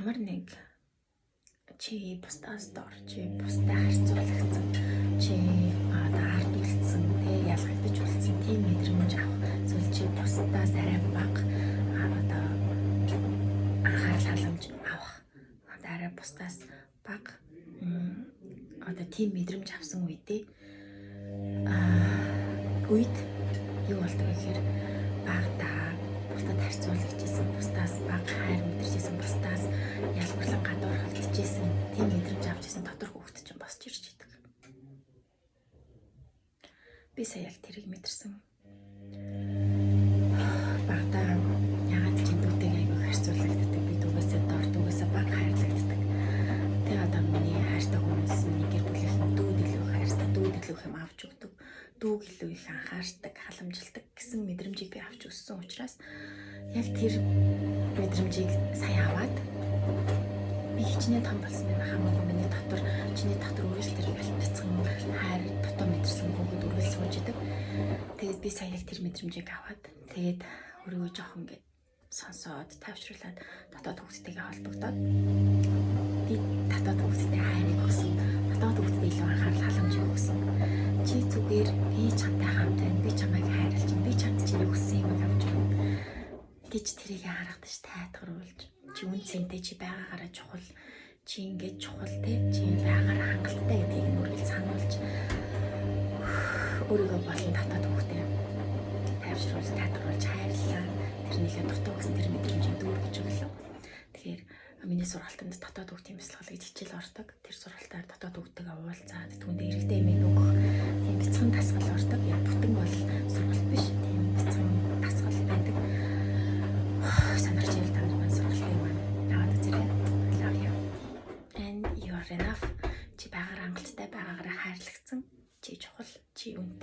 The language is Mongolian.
Ямар нэг чи бусдаас дор, чи бусдад харьцуулагдсан, чи одоо ард үлдсэн, тэ, ялгагдаж үлдсэн тийм мэдрэмж авах зүйл, чи бусдаас арай бага одоо анхаарал халамж авах, одоо арай бусдаас бага одоо тийм мэдрэмж авсан үедээ үед юу болдог вэ гэхээр багадаа бусдад харьцуулагдчихсан, бусдаас бага хайр мэдэрчээсэн, бусдаас ялгарлан гадуурхагдчихсэн тийм мэдрэмж авч исэн дотор хүүхэд чинь босч ирж идэг. Би сая яг тэрийг мэдэрсэн. Багадаа ягаад ч дүүтэйгээ айгүй харьцуулагддаг. Би дүүгээсээ дор, дүүгээсээ бага хайрлагддаг. Тэгээ одоо миний хайртай хүмүүс, миний гэр бүлийнхэн дүүд илүү их хайртай, дүүд илүү их юм авч өгдөг, дүүг илүү их анхаардаг, халамжилдаг гэсэн мэдрэмжийг би авч өссөн учраас яг тэр мэдрэмжийг сая аваад би хичнээн том болсон юм хамаагүй миний дотор, чиний дотор үргэлж тэр бяцхан хайр дотоо мэдэрсэн хүүхэд үргэлж сууж идэг. Тэгээд би сая яг тэр мэдрэмжийг аваад, тэгээд өөрийгөө жоохон ингээд сонсоод, тайвшруулад, дотоод хүүхдтэйгээ холбогдоод, би дотоод хүүхдтэй хайрыг өгсөн. Дотоод хүүхдэд илүү анхаарал халамжийг өгсөн. Чи зүгээр, би чамтай хамт байна. Би чамайг хайрлаж байна. Би чамд чиний хүссэн юмыг авч өгнө гэж тэрийг харагдаж тайтгаруулж, чи үнэ цэнтэй, чи байгаагаараа чухал, чи ингэж чухал те, чи байгаагаараа хангалттай гэдгийг нь үргэлж сануулж, өөрийгөө болон дотоод хүүхдээ тайвшруулж, тайтгаруулж, хайрлаа. Тэрнийхээ дутуу гэсэн тэр мэдрэмжийг дүүргэж өглөө. Тэгэхээр миний сургалтанд дотоод хүүхдийн бясалгал гэж хичээл ордог. Тэр сургалтаар дотоод хүүхдтэйгээ уулзаад, түүндээ хэрэгтэй юм өгөх тийм бяцхан дасгал ордог. Яг бүтэн бол сургалт биш. Тийм бяцхан дасгал байдаг. Сонирхож байвал та нар маань сургалтыг маань аваад үзээрэй. I love you. And you are enough. Чи байгаагаар хангалттай, байгаагаараа хайрлагдсан. Чи чухал, чи үнэтэй.